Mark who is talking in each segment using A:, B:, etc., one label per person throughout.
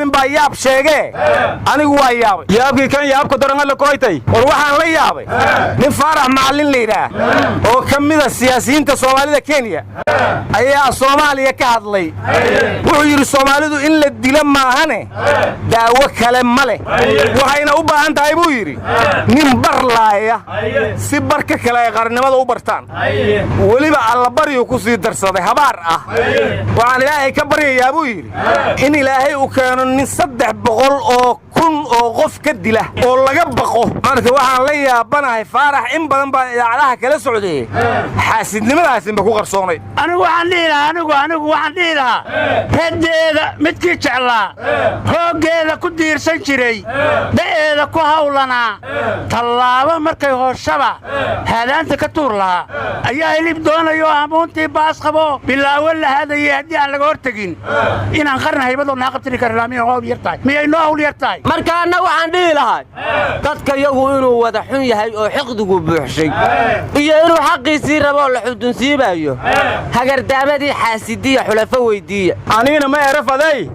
A: Yaabin baa yaab sheegee, anigu waa yaabay.
B: Yaabkii kan yaabka daran la koytay.
A: War waxaan la yaabay nin Faarax Macallin la yidhaah oo ka mida siyaasiyiinta Soomaalida Kenya ayaa Soomaaliya ka hadlay. Wuxuu yidhi, "Soomaalidu in la dilo maahane daawo kale ma leh. Waxayna u baahan tahay," buu yidhi, "nin bar laaya si barka kale ay qarannimada u bartaan." Weliba allabaryuu ku sii darsaday habaar ah. "Waxaan Ilaahay ka baryayaa," buu yidhi, "in Ilaahay u keeno nin 300,000 oo qof ka dila oo laga baqo." Marka waxaan la yaabanahay, Faarax in badan baan idaacadaha kala socdeeyey, xaasidnimadaasinba ku qarsoonay.
C: Anigu waxaan dhihi lahaa, anigu waxaan dhihi lahaa, reddeeda midkii jeclaa, hooggeeda ku diirsan jiray, da'eeda ku hawlanaa, tallaabo markay hooshaba haadaanta ka tuur lahaa ayaa hilib doonayo, hamuuntii baas qabo, bilaawo la hadayay. Haddii aan laga hor tegin inaan qarna haybadoo naa qabtiri karnaa, miyay hawl yar tahay? Miyay noo hawl yar tahay?
D: Markaanna waxaan dhihi lahaa, dadka yagu inuu wada xun yahay oo xiqdigu buuxshay iyo inuu xaqiisii raboo la xudunsiibayo, hagardaamadii xaasidiya xulafo weyddiiya.
B: Aniina ma erafaday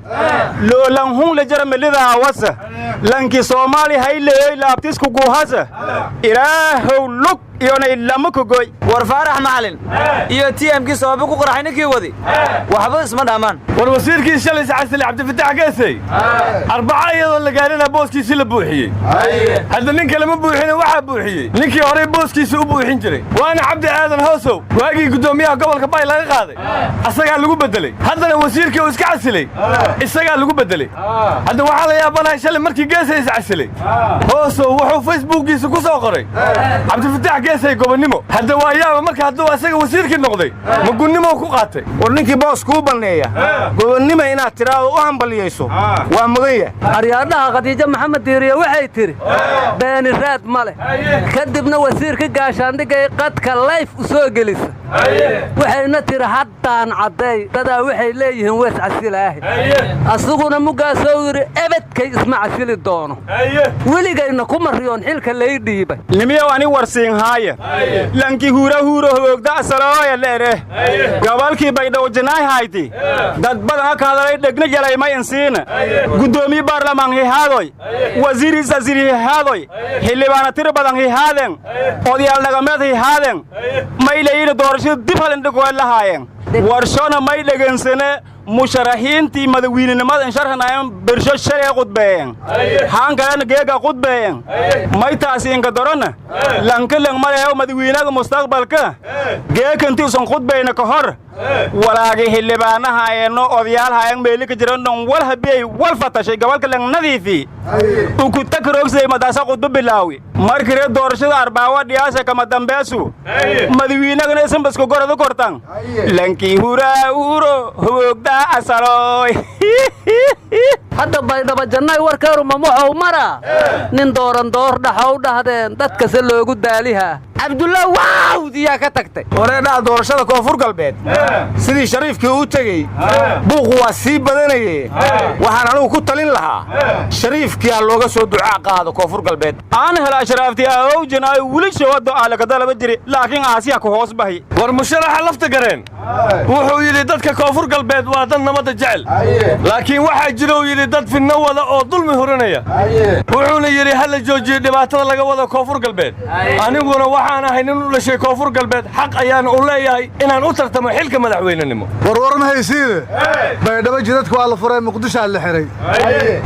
B: loolanhun la jara melidaawasa lanki Soomaali hayleyoy laabtisku guuhasa Ilaahow lug iyonay lama kogoy.
E: War Faarax Macalin iyo TMkii sababo ku qarxay ninkii wadi waxba isma dhaamaan.
F: War wasiirkii shalay sacasile, Cabdifatax Geesey, Arbaca iyadoo la gaarina booskiisii la buuxiyey. Hadda nin kale ma buuxine, waxaa buuxiyey ninkii horey booskiisa u buuxin jiray, waana Cabdi Aadan Hoosow. Waagii guddoomiyaha gobolka Bay laga qaaday asagaa lagu beddeley. Haddana wasiirkii uu iska casilay isagaa lagu beddeley. Hadda waxaa la yaabanahay, shalay markii Geesay is casilay, Hoosow wuxuu Facebookgiisa ku soo qoray "Cabdifatax Geesay gobonnimo". Hadda waa yaaba, marka hadduu asaga wasiirkii noqday, ma gunnimo ku qaatay?
A: War ninkii boos kuu banneeya gobonnima inaad tidhaahdo u hambaliyayso waa mudan yahay.
G: Aryaadhaha, Khadiijo Maxamed Diiriye waxay tidhi, "Beeni raad ma leh." Kadibna wasiirka gaashaandhigay qadka live u soo gelisa. Waxayna tidhi, "Haddaan caddeey, dadaa waxay leeyihiin wees casilaahi." Asuguna muggaasoo yidhi, "Ebedkay isma casili doono, weligayna kuma riyoon xilka lay dhiibay."
B: Nimiyow, ani warsiin haaya. Lanki huura huuro hogoogda asalooya leere gobolkii Baydhowjanaay hayti dad badan ka hadalay, dhegna jalay may insiina. Guddoomiye baarlamaan hihaadoy, wasiir isasir hihaadoy, xildhibaana tir badan hihaaden, odayaal dhaqameed hihaaden, may layidhi doorashada dib halindhigoy lahaayeen. Warshona may dhegansane. Musharaxiintii madawiinenimada insharhanayan bersho shalay qudbeeyeen, haan kalena geega qudbeeyeen. May taasi inka dorona lanka lang maleeyo madawiinaga mustaqbalka geekanti usan khudbayna ka hor walaagi xildhibaanahaayeenno odayaalhaayeen meeli ka jiran dhan wal habiyey, wal fatashay, gobolka lang nadiifi ukutakarogsiday madaasa khudbo bilaawi. Markire doorashada Arbaawa dhiyaasha kama dambeesu madawiinagana isanbaska goradu kortan lankii huraa uuro hogoogdaa asalooy.
G: Hadda Baydhabo Jannay warkeeru ma wuxuu maraa nin dooran door dhaxow dhahdeen dadkase loogu daalihaa.
D: Cabdulla waawdiyaa ka tagtay.
A: Wareedhaha, doorashada Koonfur Galbeed sidii Shariifkii u tegey buuqu waa sii badanaye. Waxaan anugu ku talin lahaa, Shariifkii ha looga soo ducaa qaado Koonfur Galbeed.
B: Aan hela ashraafti awjinaayo weli showado aalakadalaba jiri, laakiin aasiya ku hoos bahi.
F: War musharaxa Lafta Gareen wuxuu yidhi, dadka Koonfur Galbeed waa dad nabadda jecel, laakiin waxaa jira, uu yidhi, dad fidno wada oo dulmi hurinaya. Wuxuuna yidhi, ha la joojiyo dhibaatada laga wado Koonfur Galbeed. Aniguna waxaan ahay nin u dhashay Koonfur Galbeed, xaq ayaan u leeyahay inaan u tartamo xilka madaxweynenimo.
H: Warwar ma haysiine, Baydhabo jidadka waa la furay, Muqdishaa la xihay.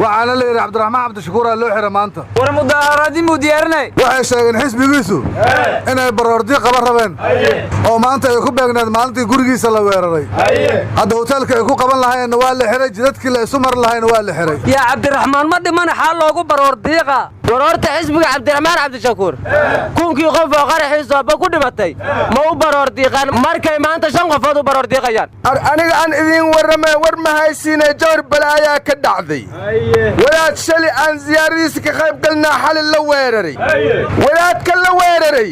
H: Waxaana la yidhi Cabdiraxmaan Cabdishakuuraa loo xidha maanta.
E: War mudaaharaadin buu diyaarinay.
H: Waxay sheegeen xisbigiisu inay baroordi qaban rabeen oo maanta ay ku beegneed maalintii gurigiisa la weeraray. Hadda hoteelka ay ku qaban lahayeenna waa la xidhay, jidadkii la isu mari lahayna waa la xidhay.
G: Yaa Cabdiraxmaan ma dhimana, xaa loogu baroor diiqa?
D: War horta xisbiga Cabdiraxmaan Cabdishakuur kunkii qof oo qaraxii Sooba ku dhimatay ma u baroor diiqaan markay maanta shan qofood u baroor diiqayaan?
I: Aniga aan idiin warramee, war ma haysiine, Jawr balaayaa ka dhacday. Wadaad shali aan siyaaradiisa ka qayb galnaa xali la weeraray. Wadaadka la weeraray,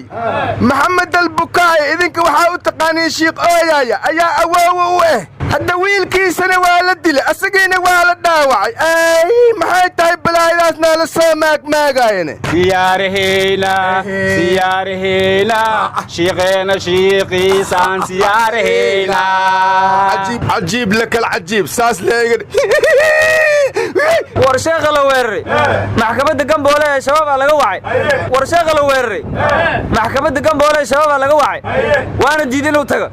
I: Maxamed Albukaay, idinka waxaa u taqaaniin Shiikh Ooyaaya, ayaa awoowa u ah. Hadda wiilkiisana waa la dilay, asagiina waa la dhaawacay. Ay, maxay tahay balaayadaas naala soo maagmaagaayane?
B: Siyaaraheyna, siyaaraheyna, shiiqeena, shiiqiisaan siyaaraheyna.
I: Cajiib, cajiib lakal cajiib, saas leegan.
E: War sheekha la weeraray maxkamadda Gamboole ee Shabaab laga wacay. War sheekha la weeraray maxkamadda Gamboole ee Shabaab laga wacay, waana diiday inuu tago.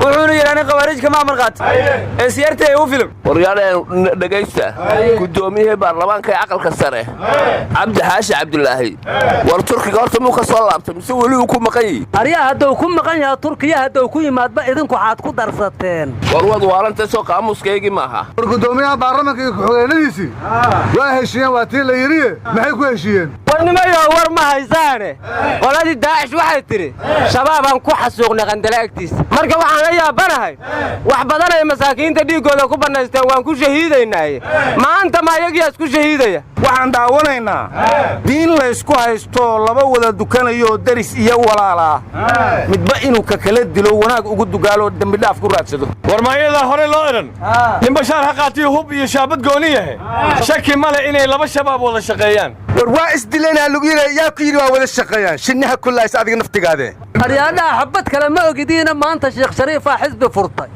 E: Wuxuuna yidhi nin khawaariij kama amar qaato ee siyaartii ay u filim.
J: Waryaaleen, dhegaysta. Guddoomiyihii baarlamaanka ee aqalka sare, Cabdi Xaashi Cabdulaahi, war Turkiga horta muu ka soo laabtay mise weli uu ku maqan yihi?
G: Aryaa, hadduu ku maqan yaha Turkiya, hadduu ku yimaadba, idinku waxaad ku darsateen.
J: War waad waalantay, soo qaamuuskaygii maaha.
H: War guddoomiyaha baarlamanka iyo ku-xigeenadiisii waa heshiiyeen, waa tii la yidhiye. Maxay ku heshiiyeen?
D: Warnimayo, war ma haysaane. Qoladii Daacish waxay tidhi Shabaabaan ku xasuuqnay Qandale agtiisa. Marka waxaan la yaabanahay, wax badanay masaakiinta dhiiggooda ku bannaysteen, waan ku shahiidaynaaye, maanta ma ayagiyaa isku shahiidaya?
A: Waxaan daawanaynaa diin laysku haystoo laba wada dukanayoo deris iyo walaalaa, midba inuu ka kala dilo, wanaag ugu dugaaloo dembidhaaf ku raadsado.
F: War maayadaa hore loo idhan nin Bashaar ha qaatiyo hub iyo shaabad gooni yahe, shaki male inay laba Shabaab wada shaqeeyaan.
I: War waa isdilanaa lagu yidhi. Yaa ku yidhi waa wada shaqeeyaan? Shinnaha kullays adiga naftigaade.
G: Aryaadhaha, xabad kale ma ogidiina, maanta Sheekh Shariifaa xisbi furtay,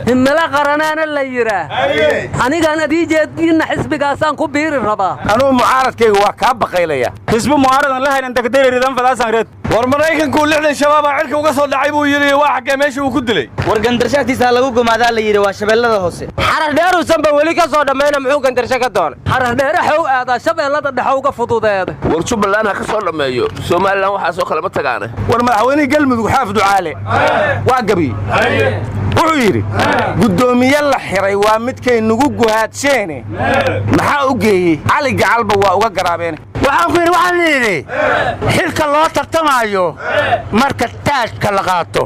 G: Himilo Qaranaana la yidhaah. Anigaan adiijeediinna xisbigaasaan ku biiri rabaa.
A: Anugu mucaaradkayga waa kaa baqaylaya.
B: Xisbi mucaaradan la haynan degderidan fadaasan reed.
F: War Maraykanku 60 Shabaabaa cirka uga soo dhacay buu yidhi. Waa xaggee meesha uu ku dilay?
E: War Gandarsho agtiisa lagu gumaadaa la yidhi, waa Shabeellada Hoose.
D: Xarar Dheeruusanba weli ka soo dhammayna, muxuu Gandarsho ka doonay?
G: Xarar Dheere xow aadaa? Shabeellada Dhexe uga fududeeda.
J: War Jubbaland ha ka soo dhammeeyo, Somalilan waxaasoo kale ma tagaane.
A: War madaxweynihii Galmudug Xaaf Ducaale waa gabiy. Wuxuu yidhi: "Guddoomiye la xiray waa midkay nugu guhaadsheene, maxaa u geeyey Cali Gacalba waa uga garaabeene."
C: Waxaan ku yidhi, waxaan yidhi, xilka loo tartamaayo marka taajka la qaato,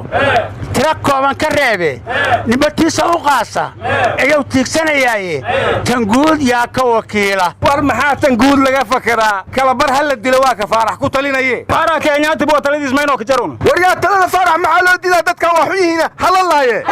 C: tira kooban ka reebe, nibatiisa u qaasa ayuu tiigsanayaaye, tan guud yaa ka wakiila?
A: War maxaa tan guud laga fakeraa? Kalabar ha la dilo, waa ka Faarax ku talinaye.
B: Faarax Kenyaati buu taladiis maynoo ka jarun.
I: War yaa talada Faarax maxaa loo diidaa? Dadkan waa xun yihiina, hala laaye.